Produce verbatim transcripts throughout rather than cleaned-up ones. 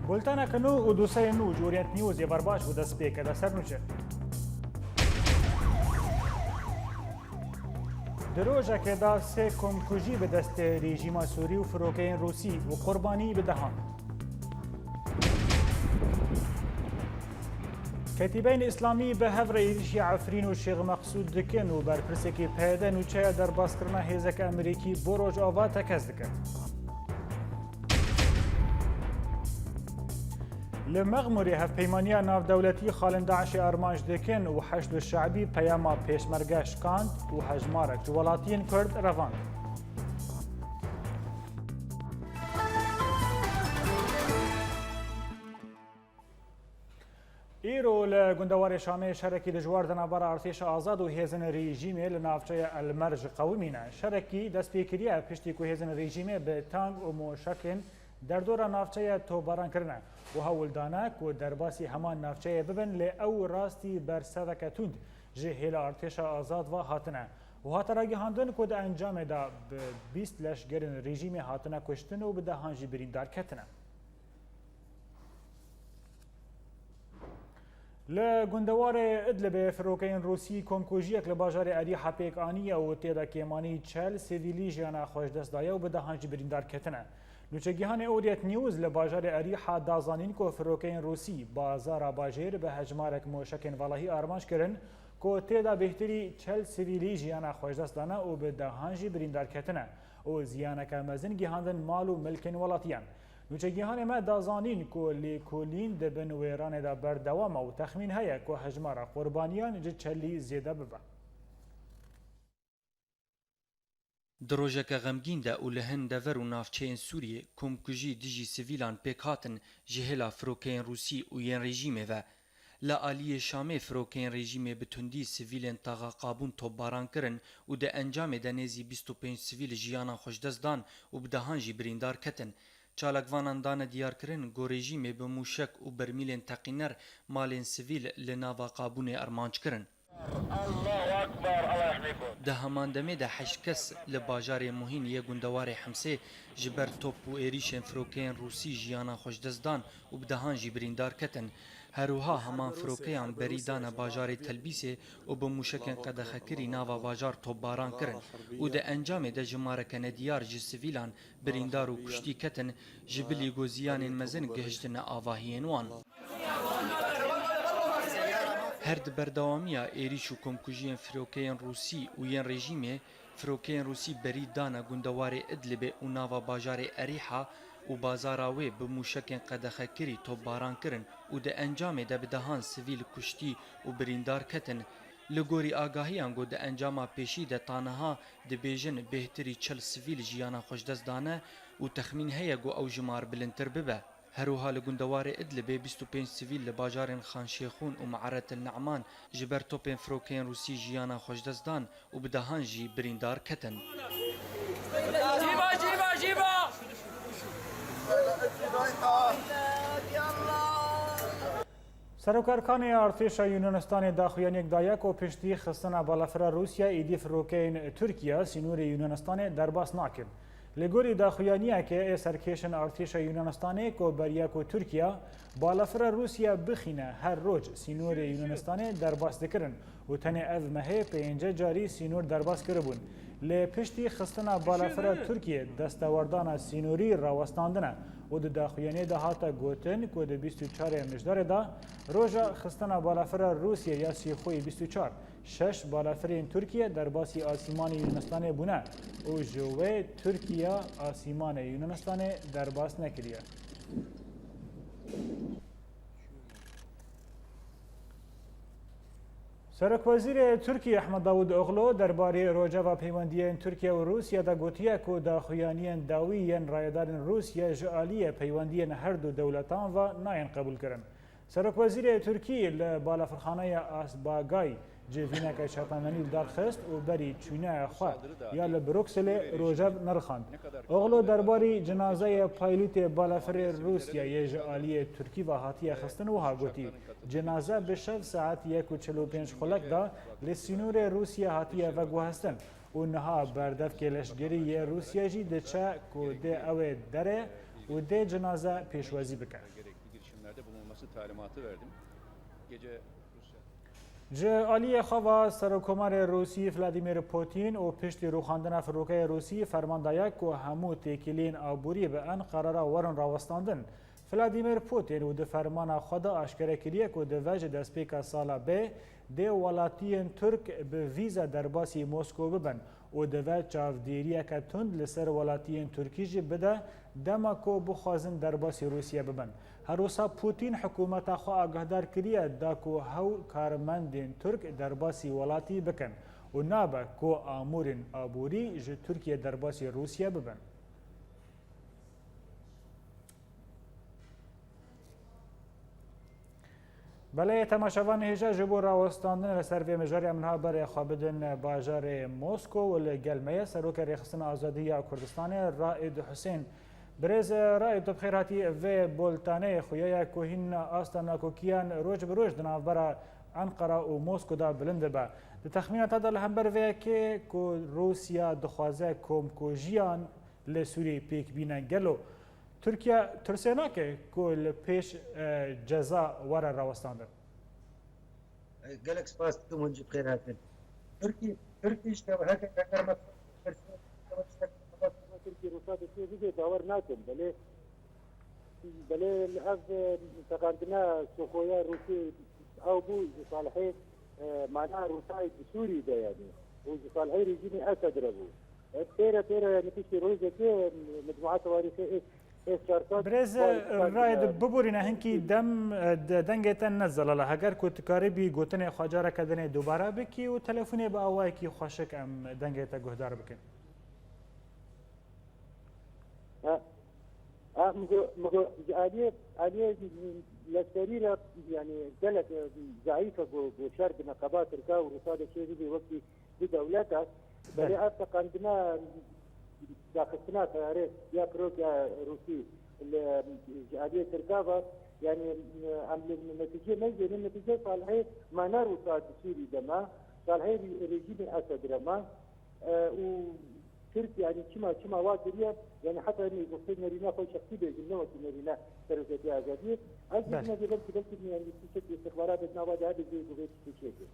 Bulteneke nû û doseyên nû ji Orient News yê berbaş bû dest pê ke de ser nûçe. Di rojekê de sê komkujî bi destê rejîma Sûrî û firokeyên Rûsî û qurbanî bi dehan. Ketîbeyên Îslamî bi hev re êrîşî Efrîn û Şêx Meqsûd dikin û berpirsekî P Y D nûçeya derbaskirina hêzeke Amerîkî bo Rojava tekez dike. Li Mexmûrê hevpeymaniya navdewletî xalên DAIŞê armanc dikin û Heşd û Şe'bî peyama Pêşmerge şikand û hejmarek ji welatiyên Kurd revand. Îro li gundewarê Şamê şerekî dijwar di navbera artêşa azad û hêzên rejîmê li navçeya El Merj qewimîne. Şerekî dest pê kiriye piştî ku hêzên rejîmê bi tank û moşekên derdora navçeyê topbaran kirine û hewl dane ku derbasî heman navçeyê bibin, lê ew rastî berseveke tund ji hêla artêşa azad ve hatine û hate ragihandin ku di encamê de bi bîst leşgerên rejîmê hatine kuştin û bi dehan jî birîndar ketine. Li gundewarê Idlibê firokeyên Rûsî komkujiyek li bajarê Erîha pêk aniye û tê de kêmanî çel sivîlî jiyana xwe ji dest daye û bi dehan jî birîndar ketine. Nûçegihanê Orient News li bajarê Erîha da zanîn ku firokeyên Rûsî bazara bajêr bi hejmarek moşekên valahî armanc kirin ku tê de bêhtirî çel sivîlî jiyana xwe ji dest dane û bi dehan jî birîndar ketine û ziyaneke mezin gihandin mal û milkên welatiyan. Nûçegihanê me da zanîn ku lêkolîn di bin wêranê de berdewam e û texmîn heye ku hejmara qurbaniyan ji çelî zêde bibe. Di rojeke xemgîn de û li hin dever û navçeyên Sûriyê komkujî dijî sivîlan pêk hatin ji hêla firokeyên Rûsî û yên rejîmê ve. Li aliyê Şamê firokeyên rejîmê bi tundî sivîlên Taxa Qabûn topbaran kirin û di encamê de nêzî bîst û pênc sivîl jiyana xwe ji dest dan û bi dehan jî birîndar ketin. Çalakvanan dane diyarkirin ku rejîmê bi mûşek û bermîlên teqîner malên sivîl li nava qabûnê armanc kirin. Di heman demê de heşt kes li bajarê Muhîn yê gundewarê Himsê ji ber top û êrîşên firokeyên Rûsî jiyana xwe ji dest dan û bi dehan jî birîndar ketin. Her wiha heman firokeyan berî dane bajarê Telbîsê û bi mûşekên qedexekirî nava bajar topbaran kirin û di encamê de jimareke nediyar ji sivîlan birîndar û kuştî ketin, ji bilî ku ziyanên mezin gihiştine avahiyên wan. Her di berdewamiya êrîş û komkujiyên firokeyên Rûsî û yên rejîmê, firokeyên Rûsî berî dane gundewarê Idlibê û nava bajarê Erîha û bazara wê bi mûşekên qedexekirî topbaran kirin û di encamê de bi dehan sivîl kuştî û birîndar ketin. Li gorî agahiyan ku di encama pêşî de ta niha dibêjin bêhtirî çil sivîl jiyana xwe ji dest dane û texmîn heye ku ew jimar bilindtir bibe. Her wiha li gundewarê Idlibê bîst û pênc sivîl li bajarên Xan Şêxûn û Me'ret el Ne'man ji ber topên firokeyên Rûsî jiyana xwe ji dest dan û bi dehan jî birîndar ketin. Serokerkanê Artêşa Yunanistanê daxuyaniyek daye ku piştî xistina balafira Rûsya êdî firokeyên Tirkiye sînorê Yunanistanê derbas nakin. Li gorî daxuyaniyekê ê serkêşên artêşa Yunanistanê ku beriya ku Tirkiye balafira Rûsya bixîne her roj sînorê Yunanistanê derbas dikirin û tenê ev mehê pênce carî sînor derbas kiribûn. Lê piştî xistina balafira Tirkiye destewerdana sînorî rawestandine û di daxuyaniyê de hate gotin ku di bîst û çarê Mijdarê de roja xistina balafira Rûsya ya Sîxoyê bîst û çar, şeş balafirên Tirkiye derbasî asîmanê Yunanistanê bûne û ji wê Tirkiye asîmanê Yunanistanê derbas nekiriye. Serokwezîrê Tirkiyê Ehmed Davutoglu derbarê rojeva peywendiyên Tirkiye û Rûsya de gotiye ku daxuyaniyên dawî yên rayedarên Rûsya ji aliyê peywendiyên her du dewletan ve nayên qebûlkirin. Serokwezîrê Tirkî li balafirxaneya Asbagay Civîneke çepemenî li dar xist û berî çûnaya xwe ya li Brukselê rojevê nirxand. Oglu derbarî cinazeyê paylûtê balafirê Rûsya yê ji aliyê Tirkî ve hatiye xistin wiha gotî, Cinaze bi şev saet yek û çil û pênc xulek de li sînorê Rûsya hatiye veguhestin û niha berdevkê leşgerî yê Rûsya jî diçe ku dê ew ê derê û dê cinaze pêşwazî bike. Ji aliyê xwe ve Serokkomarê Rûsî Vladimir Putin û piştî rûxandina firokeyê Rûsî ferman daye ku hemû têkiliyên aborî bi Enqera re werin rawestandin. Vladimir Putin û di fermana xwe de aşkere kiriye ku dive ji destpêka sala bê dê welatiyên Tirk bi vîze derbasî Moskow bibin û dive çavdêriyeke tund li ser welatiyên Tirkî jî bide dema ku bixwazin derbasî Rûsya bibin. Her wisa Putin hikûmeta xwe agahdar kiriye da ku hew karmendên Tirk derbasî welatî bikin û nabe ku amûrên aborî ji Tirkiye derbasî Rûsya bibin. Belê, temaşevan hêja ji bo rawestandin li ser vê mijarê em niha berê xwe bidin bajarê Moskow û li gel me ye Serokê Rêxistina Azadî ya Kurdistanê Raîd Husên. Birêz Raîd, tu bi xêr hatî vê boltaneyê. Xuya ye ku hîn asta nakokiyan roj bi roj di navbera Enqera û Moskow de bilind dibe. Di texmîna te de li hember vê yekê ku Rûsya dixwaze komkujiyan li Sûriyeyê pêk bîne, gelo Tirkiye tirsê nake ku li pêş, e, ceza were rawestandin? Gelek spas dikim hûn jî bi xêr hatin. Tirkî, Tirkî ji heger heger me Tirkî Rûsa destê bidê bawer nakim. Belê, belê li ev, e, teqandina Sokoya Rûsî ew bû ji Salihê, e, mana Rûsayê di Sûrî de, yanî. Û ji Salihê rejîmê Esed re bû. E, pêre pêre, yanî piştî rojekê, e, mecmuata warîxê ê Birêz Raîd, biborîne hinkî dem, e, de-, dengê te ne zelal e. Heger ku tu karibî gotinê xwe careke dinê dubare bikî û telefonê bi awayekî xweşik em dengê te guhdar bikin. Ha, ha, min got, min got, ji aliyê, aliyê leşkerî re, yanî gelek, e, zayîf e ku, ku şer bi neqeba Tirka û Rûsa de çêbibê wekî du dewleta. Belê. Belê ev teqandina daxistina teyarê ya firoka Rûsî li, ji aliyê Tirka ve, yanî, em li netîcê meyzênin, netîcê Salihê mana Rûsa di Sûrî de me, Salihê rejîmê Esed re me, e, û Tirk, yanî çima, çima wa kiriye, yanî heta em ê wextê nerîna xwe şexsî bêjin, ne wekî nerîna Serokatiya Azadiyê. Ez Belê. Dibînim belkî, belkî, yanî tiştek îstixbarat nava de hebe jê ku vê tiştê çêke.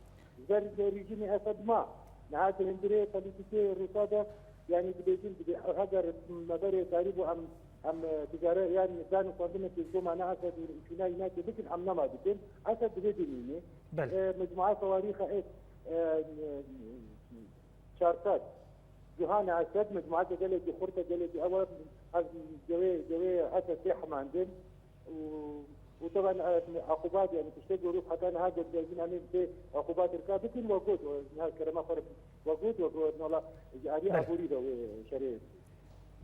Ji ber rejîmê Esed ma. Niha di hundirê polîtîkê Rûsa de, yanî dibêjin, dibê, heger me berê karîbû em, em, e, tijare, yanî dan û xwendinekê ji bo me nehat û çûna Înakê bikin, em nema dikin. Esed divê bimîne. Belê. E, mecmua Sawarîxa ê, e, e, çar sed. Cihana Esed, mecmuata gelekî xurt e, gelekî ew e, ez cewê, cewê Esed tê hemandin. û, û teban, e, uqubat, yanî tiştê gorû heta niha got, dibêjin em ê vê uqubat Tirka bikin, we got, we niha kerema xwe re we got, we got, wela ji alî Belê. Aborî re wê şerê.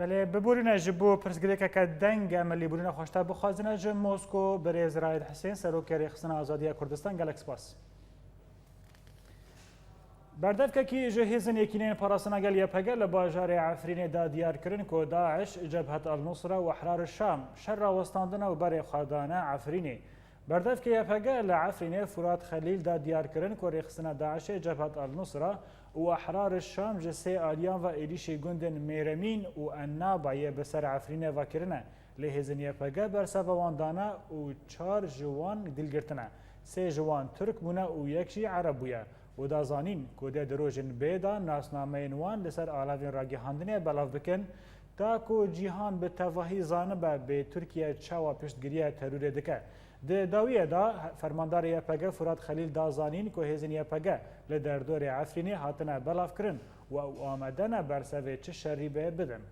Belê, biborîne ji bo pirsgirêkeke deng em lêborîna xwe ji te bixwazine ji Mosko, birêz Raîd Hisên, Serokê Rêxistina Azadiya Kurdistan, gelek spas. Berdevkekî ji Hêzên Yekîneyên Parastina Gel Y P G li bajarê Efrînê da diyar kirin ku DAIŞ, Cebhet El Nusra û Ehrar Şam şer rawestandine û berê xwe dane Efrînê. Berdevkê Y P G li Efrînê Furat Xelîl da diyar kirin ku rêxistina DAIŞê, Cebhet El Nusra û Ehrar Şam ji sê aliyan ve êrîşî gundên Mêremîn û Ennaba yê bi ser Efrînê ve kirine. Lê hêzên Y P G bersiva wan dane û çar ji wan dîl girtine. Sê ji wan Tirk bûne û yek jî Ereb bûye û da zanîn ku dê di rojên bê de nasnameyên wan li ser alavên ragihandinê belav bikin, ta ku cîhan bi tevahî zanibe bê Tirkiye çawa piştgiriya terorê dike. Di dawiyê de fermandarê Y P G Furat Xelîl da zanîn ku hêzên Y P G li derdorê Efrînê hatine belavkirin û ew amade ne bersevê çi şerî bê bidin.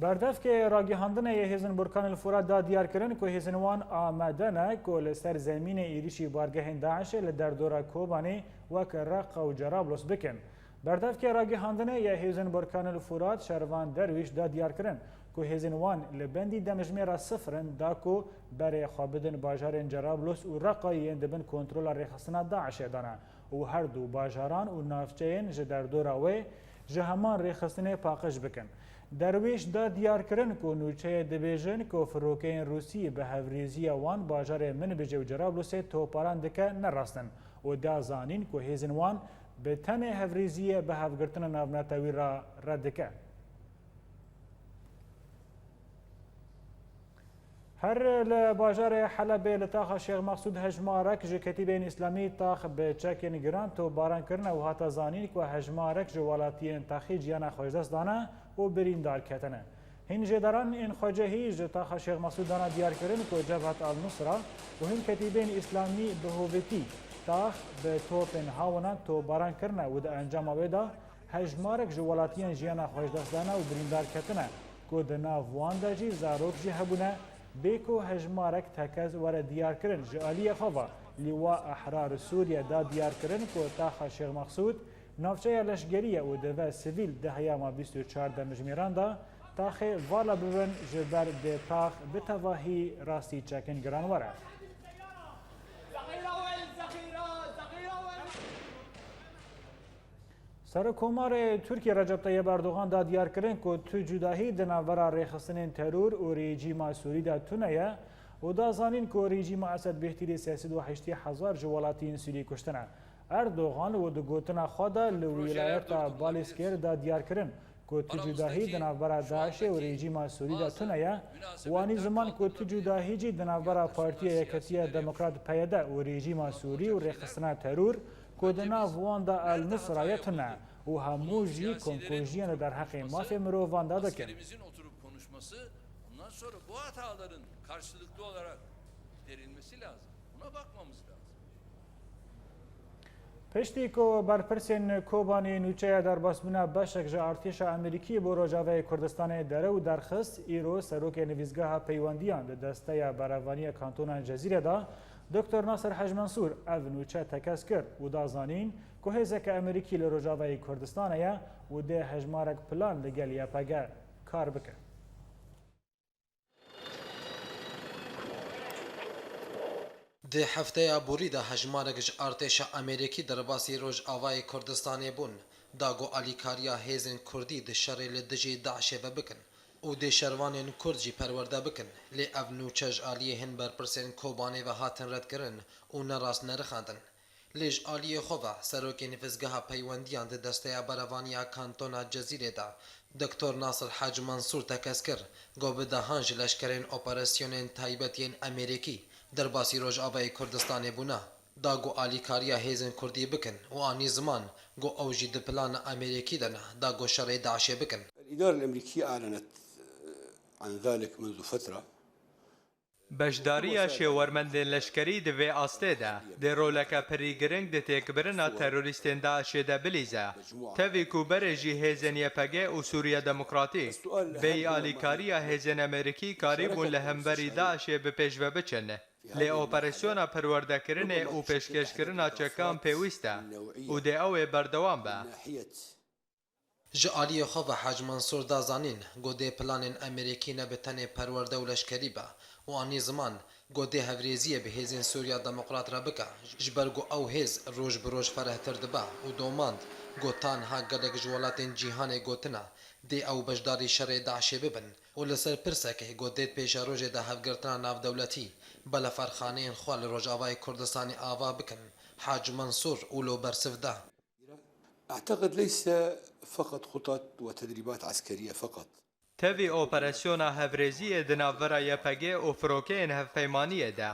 Berdevkê ragihandinê yê hêzên Burkan el Furat da diyar kirin ku hêzên wan amade ne ku li ser zemînê êrîşî bargehên DAIŞê li derdora Kobanê wek Reqa û Cerablos bikin. Berdevkê ragihandinê yê hêzên Burkan el Furat Şervan Derwîş da diyar kirin ku hêzên wan li bendî demjimêra sifir in, da ku berê xwe bidin bajarên Cerablus û Reqa yên di bin kontrola rêxistina DAIŞê de ne û her du bajaran û navçeyên ji derdora wê ji heman rêxistinê paqij bikin. Derwîş da diyarkirin ku nûçeyê dibêjin ku firokeyên Rûsî bi hevrêziya wan bajarê Minbicê û Cerablusê toparan dike ne rast in û da zanîn ku hêzên wan bi tenê hevrêziyê bi hevgirtina navnetewî re red dike. Her li bajarê Helebê li taxa Şêx Mexsûd hejmarek ji Ketîbên Îslamî tax bi çekên giran topbaran kirine û hate zanîn ku hejmarek ji welatiyên taxî jiyana xwe ji dest dane û birîndar ketine. Hîn jêderan ên xwecehî ji taxa Şêx Mexsûd dana diyarkirin ku Cebhat Al Nusra û hîn Ketîbên Îslamî bi hovîtî tax bi topên hawinan topbaran kirine û di encama wê de hejmarek ji welatiyên jiyana xwe ji dest dane û birîndar ketine ku di nav wan de jî zarok jî hebûne, bê ku hejmarek tekez were diyarkirin. Ji aliyê xwe ve Lîwa Ehrar Sûriye da diyarkirin ku taxa Şêx Mexsûd navçeya leşgerî ye û divê sivîl di heyama bîst û çar demjimêran de taxê vala bibin, ji ber dê tax bi tevahî rastî çekên giran were. Serokkomarê Tirkiyê Recep Tayyip Erdogan da diyarkirin ku tu cudahî di navbera rêxistinên teror û rejîma Sûrî de tune ye û da zanîn ku rejîma Esed bêhtirî sê sed û heştê hezar ji welatiyên Sûrî kuştine. Erdogan û di gotina xwe de li wîlayeta Balîskêr da diyarkirin ku tu cudahî di navbera DAIŞê û rejîma Sûrî de tune ye û anî ziman ku tu cudahî jî di navbera Partiya Yeketiya Demokrat, P Y D, û rejîma Sûrî û rêxistina teror ku di nav wan de El Nusra ye tune û hemû jî komkujiyên li derheqê mafê mirovan de dikin. Askerimizin oturup konuşması, bundan sonra bu hataların karşılıklı olarak giderilmesi lazım. Buna bakmamız lazım. Piştî ku berpirsên Kobanê nûçeya derbasbûna beşek ji artêşa Amerîkî bo Rojavayê Kurdistanê derew derxist, îro serokê nivîsgeha peywendiyan di desteya berevaniya kantona Cezîrê de, Doktor Nasir Hec Mensûr, ev nûçe tekez kir û da zanîn ku hêzeke Amerîkî li Rojavayê Kurdistanê ye û dê hejmarek plan li gel Y P G kar bike. Di hefteya borî de hejmarek ji artêşa Amerîkî derbasî Rojavayê Kurdistanê bûn, da ku alîkariya hêzên Kurdî di şerê li dijî DAIŞê ve bikin û dê şervanên Kurd jî perwerde bikin, lê ev nûçe ji aliyê hin berpirsên Kobanê ve hatin redkirin û ne rast nerixandin. Lê ji aliyê xwe ve, serokê nivîsgeha peywendiyan di desteya berevaniya kantona Cezîrê de, Doktor Nasir Hec Mensûr tekez kir, got bi dehan ji leşkerên operasyonên taybet yên Amerîkî derbasî Rojavayê Kurdistanê bûne, da ku alîkariya hêzên Kurdî bikin û anî ziman ku ew jî di plana Amerîkî de ne, da ku şerê DAIŞê bikin. الإدارة الأمريكية أعلنت عن ذلك منذ فترة. Beşdariya şêwermendên leşkerî di vê astê de dê roleke pirî giring di têkbirina terorîstên DAIŞê de bilîze. Tevî ku berê jî hêzên Y P G û Sûriya Demokratîk bêyî alîkariya hêzên Amerîkî karîbûn li hemberî DAIŞê bi pêş ve biçin. Lê operasyona perwerdekirinê û pêşkêşkirina çekan pêwîst e û dê ew ê berdewam be. Ji aliyê xwe ve Hec Mensûr da zanîn, got dê planên Amerîkî ne bi tenê perwerde û leşkerî be û anî ziman, got dê hevrêziyê bi hêzên Sûriya Demokrat re bike, ji ber ku ew hêz roj bi roj ferehtir dibe û domand, got ta niha gelek ji welatên cîhanê gotine, dê ew beşdarî şerê DAIŞê bibin û li ser pirsekê, got dê di pêşerojê de hevgirtina navdewletî, beleferxaneyên xwe li Rojavayê Kurdistanê ava bikin, Hec Mensûr wilo bersiv da. أعتقد ليس فقط خطط وتدريبات عسكرية فقط. Tevî operasyona hevrêziyê di navbera Y P G û firokeyên hevpeymaniyê de,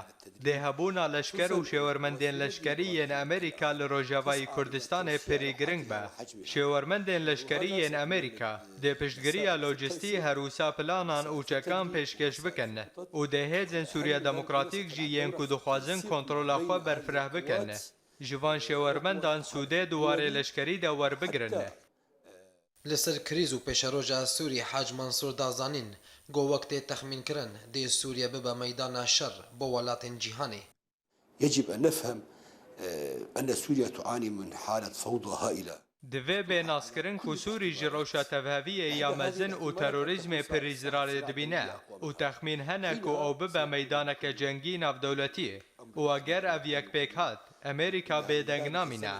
dê hebûna leşker û şêwermendên leşkerî yên Amerîka li Rojavayî Kurdistanê pirî giring be. Şêwermendên leşkerî yên Amerîka dê piştgiriya lojistî her wisa planan û çekan pêşkêş bikin û dê hêzên Sûriya Demokratîk jî yên ku dixwazin kontrola xwe berfireh bikin, ji van şêwermendan sûdê di warê leşkerî de werbigirin. Li ser krîz û pêşeroja Sûrî Hec Mensûr da zanîn, got wek tê texmînkirin, dê Sûriye bibe meydana şer bo welatên cîhanê. يجب أن نفهم، آه، أن سوريا تعاني من حالة فوضى هائلة. Divê bê naskirin ku Sûrî ji rewşa tevheviyê ya mezin û terorîzmê pirî zirarê dibîne û texmîn hene ku ew bibe meydaneke cengî navdewletî û eger ev yek pêk hat, Amerîka bêdeng namîne.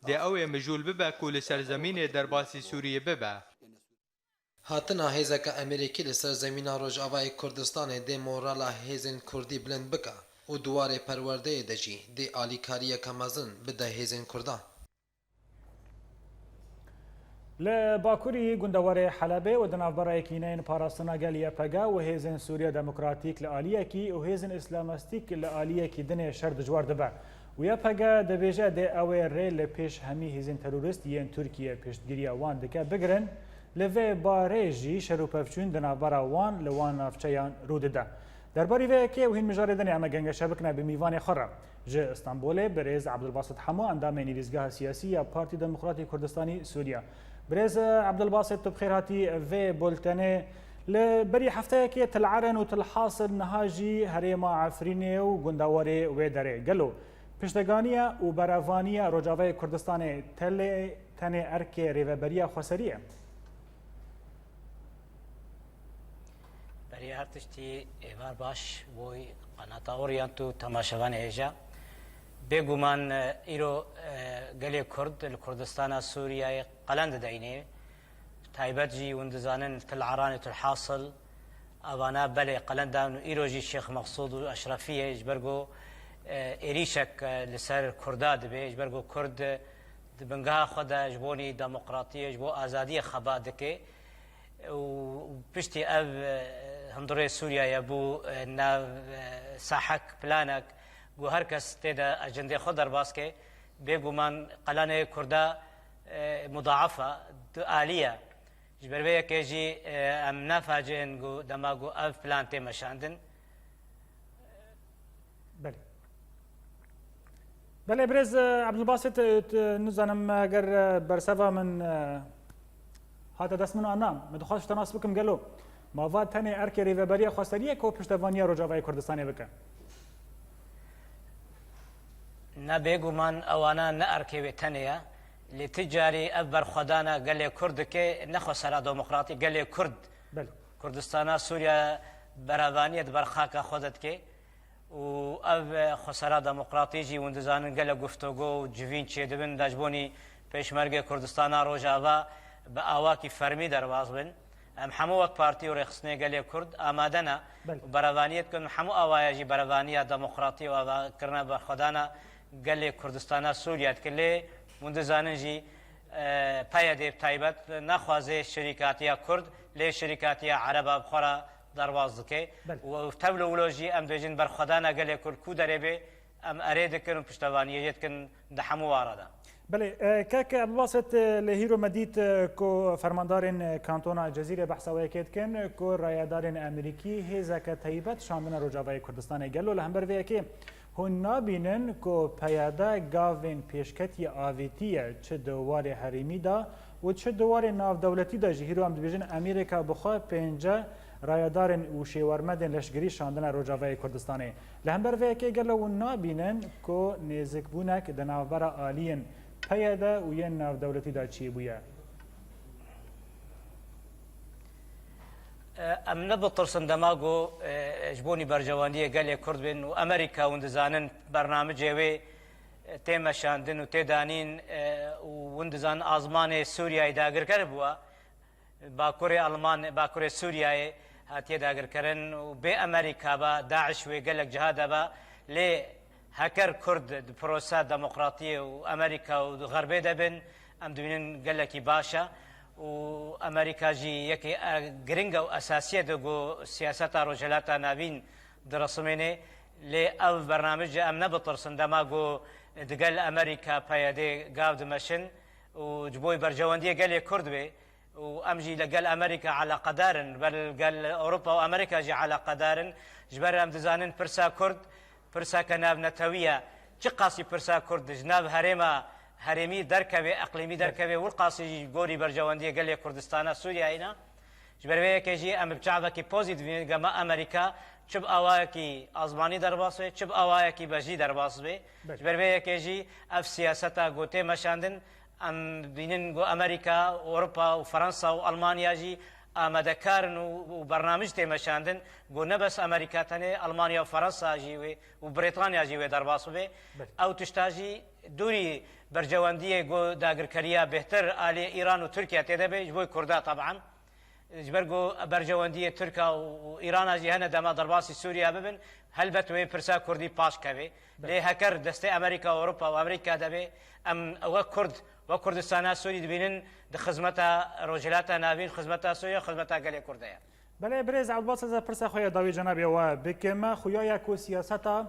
Dê ew ê mijûl bibe ku li ser zemînê derbasî Sûriyê bibe. Hatina hêzeke Amerîkî li ser zemîna Rojavayê Kurdistanê dê morala hêzên Kurdî bilind bike û di warê perwerdeyê de jî dê alîkariyeke mezin bide hêzên Kurdan. Li bakurî gundewarê Helebê û di navbera yekîneyên parastina gel Y P G û hêzên Sûriya Demokratîk li aliyekî û hêzên Îslamistîk li aliyekî dinê şer dijwar dibe û Y P G dibêje dê ew ê rê li pêş hemî hêzên terorîst yên Tirkiye piştgiriya wan dike bigirin, li vê barê jî şer û pevçûn di navbera wan li wan navçeyan rû dide. Derbarî vê yekê û hîn mijarê dinê em ê gengeşe bikine bi mîvanê xwe re. Ji Stenbolê birêz Ebdulbasit Hemo, endamê Nivîsgeha Siyasî ya Partî Demokratî Kurdistanî Sûriya. Birêz Ebdulbasit, tu bi xêr hatî vê bultenê. Li berî hefteyekê Til Eren û Til Hasil niha jî herêma Efrînê û gundewarê wê derê. Gelo pişteganiya û berevaniya Rojavayê Kurdistanê telê tenê erkê rêveberiya xweserî ye? Berî her tiştî êvar baş bo qenata Orient û temaşevanê hêja. Bêguman, e, îro, e, gelê Kurd li Kurdistana Sûriyeyê qelen dideyne. Taybet jî hûn dizanin Til Eranê, Til Hasil, evana belê qelen dan û îro jî Şêx Meqsûd û Eşrefiyê ji ber ku, e, êrîşek, e, li ser Kurda dibe, ji ber ku Kurd, e, di bingeha xwe de ji bo nî demokratiyê, ji bo azadiyê xebat dike. û piştî ev, e, hundirê Sûriye ye bû, e, nav, e, sahek, planek ku her kes tê de ecendê xwe derbas ke, bêguman qelanê Kurda, e, mudaefa, du alî ye. Ji ber vê yekê jî, e, em nafacin ku dema ku ev plan tê meşandin, Belê. Belê birêz, e, Ebdulbasit, e, t-, nizanim eger, e, berseva min, e, hate dest min an na. Min dixwest ji te nas bikim gelo. Ma va tenê erkê rêveberiya xweseriye ku piştevaniya Rojavayê Kurdistanê bike? Ne bêguman ewana ne erkê wê tenê ye. Lê ti carî ev berxwedana gelê Kurd dike, ne xwesera demokratî, gelê Kurd. Belê. Kurdistana Sûriye berevaniyê di ber xaka xwe de dike. û ev, e, xwesera demokratî jî hûn dizanin gelek guftûgo û civîn çêdibin da ji bonî Pêşmergê Kurdistana Rojava bi awakî fermî derbas bin. Em hemû wek partî û rêxistinê gelê Kurd amade ne. Belê. Û berevaniyê dikin hemû awaya jî berevaniya demokratî û avakirina berxwedana gelê Kurdistana Sûriye dikin. Lê hûn dizanin jî, e, P Y D bi taybet naxwaze şerîkatiya Kurd lê şerîkatiya Ereba bi xwe re derbas dike. Belê. Û ew tevlo wilo jî em dibêjin berxwedana gelê Kurd ku derê bê, em erê dikin û piştevaniyê jê dikin di hemû wara de. Belê, e, kek Ebdulbasit, e, li hîro me dît, e, ku fermandarên, e, kantona Cezîrê behsa wê yekê dikin, e, ku rayedarên Amerîkî hêzeke taybet şandine Rojavayê Kurdistanê. Gelo li hember vê yekê hûn nabînin ku P Y D gavên pêşketiyê avêtiye çi di warê herêmî de û çi di warê navdewletî de jî, hîro em dibêjin Amerîka bi xwe pênce rayedarên û şêwermendên leşgerî şandine Rojavayê Kurdistanê. Li hember vê yekê gelo hûn nabînin ku nêzikbûnek di navbera aliyên P Y D û yên navdewletî de çêbûye? Em nebitirsin dema ku, e, ji bonî berjewendiyê gelê Kurd bên û Amerîka hûn dizanin bernamicê wê, e, tê meşandin û tê danîn, e, û hûn dizanin azmanê Sûriyeyê dagirker bûye. Bakurê Alman, Bakurê Sûriyeyê hatiye dagirkirin û bê Amerîka be, DAIŞ wê gelek ciha de be, lê heker Kurd di prosa demokratiyê û Amerîka û di Xerbê de bin, em dibînin gelekî baş e û Amerîka jî yekê, e, giring e û esasî ye di ku siyaseta Rojhilata Navîn dirisimêne, lê ev bernamij em nebitirsin dema ku digel Amerîka P Y D gav dimeşin û ji bo berjewendiyê gelê Kurd bê, û em jî li gel Amerîka eleqedar in, ber li gel Ewropa û Amerîka jî eleqedar in. Ji ber em dizanin pirsa Kurd, pirseke navnetewî ye. Çiqasî pirsa Kurd ji nav herêma herêmî derkeve, eqlîmî derkeve, wilqasî jî gorî berjewendiyê gelê Kurdistana Sûriyeyê ne. Ji ber vê yekê jî em bi çavekî pozîtîf dibînin, gema Amerîka çi bi awayekî azmanî derbas be, çi bi awayekî bejî derbas be. Belê. Ji ber vê yekê jî ev siyaseta ku tê meşandin, Em dibînin ku Amerîka, Ewropa û Fransa û Almanya jî amadekar in û, û bernamij tê meşandin ku ne bes Amerîka tenê, Almanya û Fransa jî wê û Brîtanya jî wê derbas bibe. Belê. Ew tişta jî dûrî berjewendiyê ku dagirkeriya bêhtir alî Îran û Tirkiye tê de be, ji bo Kurda teban. Ji ber ku berjewendiyê Tirka û, û Îrana jî hene dema derbasî Sûriya bibin, helbet wê pirsa Kurdî paş keve. Belê. Lê heker destê Amerîka, Ewropa û Amerîka de be, em wek Kurd, wek Kurdistana Sûrî dibînin di xizmeta Rojhilata Navîn, xizmeta Sûriye, xizmeta gelê Kurd de ye. Belê, birêz Ebdulbasit, ez ê pirsa xwe ya dawî cenabê we bikim. Xuya ye ku siyaseta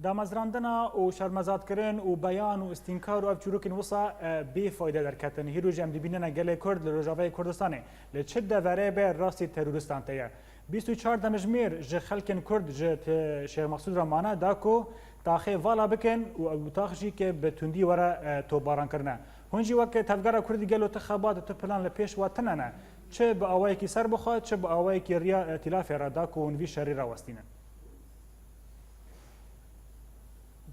damezrandina û şermezarkirin û beyan û îstînkar û ev çîrokên wisa, e, bê fayde derketin. Hîro jî em dibînine gelê Kurd li Rojavayê Kurdistanê li çi deverê be rastî terorîstan tê ye. Bîst û çar demjimêr ji xelkên Kurd ji T-, Şêx Meqsûd re mane da ku taxê vala bikin û ew tax jî ke bi tundî were, e, topbarankirine. Hûn jî wek Tevgera Kurdî gelo tu xebat û tu plan li pêş we tune ne? Çi bi awayekî serbixwe, çi bi awayekî riya îtîlafê re da ku hûn vî şerî rawestînin?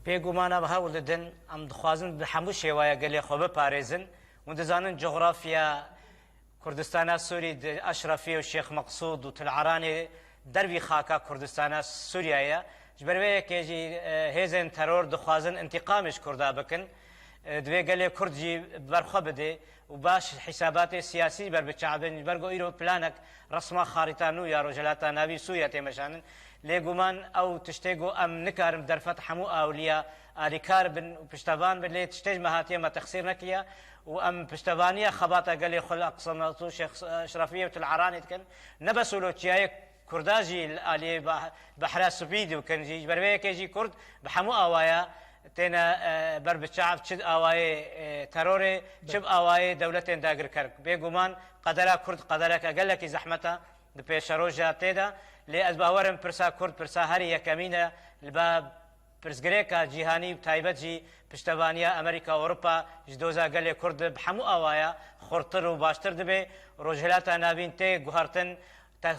Bêguman em hewl didin, em dixwazin bi hemû şêwaya gelê xwe biparêzin. Hûn dizanin cografya Kurdistana Sûrî di Eşrefiyê û Şêx Meqsûd û Til Eranê dervî xaka Kurdistana Sûriye ye. Ji ber vê yekê jî, e, hêzên teror dixwazin întîqamê ji Kurda bikin. E, divê gelê Kurd jî berxwe bide û baş hîsabatê siyasî ber biçav bin, ji ber ku îro planek resma xarîta nû ya Rojhilata Navî Sûriye tê meşandin. Lê guman ew tiştê ku em nikarin derfet hemû awliya alîkar bin û piştevan bin, lê tiştê ji me hatiye me texsîr nekiriye û em piştevaniya xebata gelê xwe li Eqsa Meqsûd, Şêx Eşrefiyê û Til Eranê dikin. Ne bes wilo çiyayê Kurda jî li aliyê bah-, Behra Spî dikin jî. Ji ber vê yekê jî Kurd bi hemû awaya têne, e, ber bi çav, çi awayê, e, terorê, çi bi awayê dewletên dagirker. Bêguman qedera Kurd qedereke gelekî zehmet e, di pêşeroja tê de. Lê ez bawer im pirsa Kurd pirsa herî yekemîn e li ba pirsgirêka cîhanî û taybet jî piştevaniya Amerîka û Ewropa ji doza gelê Kurd bi hemû awaya xurttir û baştir dibe. Rojhilata Navîn tê guhertin, Te-,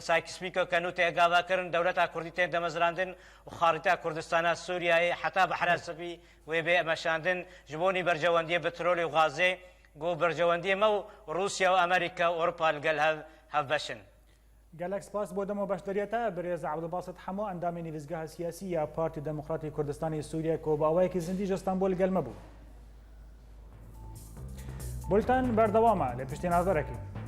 Sykes-Picot ke nû tê gavakirin, dewleta Kurdî tên demezrandin û xarîta Kurdistana Sûriyeyê heta Behra Spî wê bê meşandin, ji bo nî berjewendiyê petrolê û gazê, ku berjewendiyê me û Rûsya û Amerîka û Ewropa li gel hev, hevbeş in. Gelek spas bo dem û beşdariyê te, birêz Ebdulbasit Hemo, endamê Nivîsgeha Siyasî ya Partî Demokratî Kurdistanê Sûriye, ku bi awayekî zindî ji Stenbol li gel me bû. Bulten berdewam e, lê piştî navberekê.